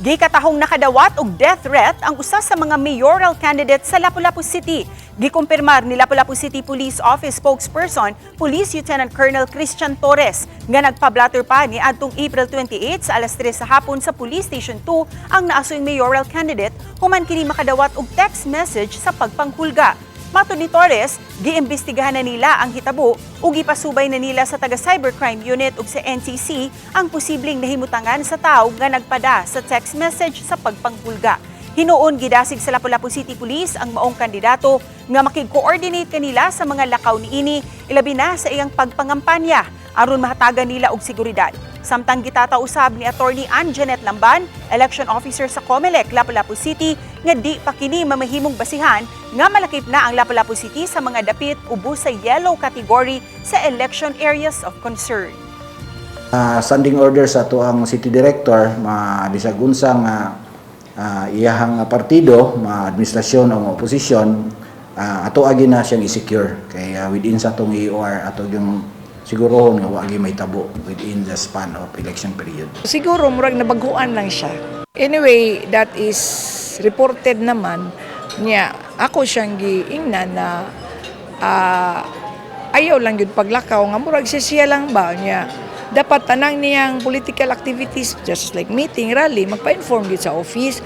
Gikatahong nakadawat og death threat ang usa sa mga mayoral candidate sa Lapu-Lapu City. Gikumpirmar ni Lapu-Lapu City Police Office spokesperson Police Lieutenant Colonel Christian Torres nga nagpa-blotter pa ni adtong April 28 sa alas 3 sa hapon sa Police Station 2 ang naasoy mayoral candidate human kini makadawat og text message sa pagpanghulga. Matod ni Torres, giimbestigahan na nila ang hitabo ug gipasubay na nila sa taga Cybercrime Unit ug sa NCC ang posibleng nahimutangan sa tawo nga nagpada sa text message sa pagpanghulga. Hinuon gidasig sa Lapu-Lapu City Police ang maong kandidato nga makig-coordinate kanila sa mga lakaw niini, ilabi na sa iyang pagpangampanya aron mahatagan nila og seguridad. Samtang gitataw usab ni Attorney Ann Janet Lamban, election officer sa COMELEC Lapu-Lapu City, nga di pa kini mamahimong basihan nga malakip na ang Lapu-Lapu City sa mga dapit ubos sa yellow category sa election areas of concern. Standing order sa atoang city director, ma bisag unsa nga iyahang partido, ma administrasyon o oposisyon, ato agi na siyang i-secure kay within sa atong EOR, ato yung sigurohon nga wa agi may tabo within the span of election period. Siguro murag nabaguan lang siya. Anyway, that is reported naman niya. Ako siyang giingnan na ayaw lang yun paglakaw nga murag siya siya lang ba niya. Dapat tanang niyang political activities, just like meeting, rally, magpa-inform gyud sa office.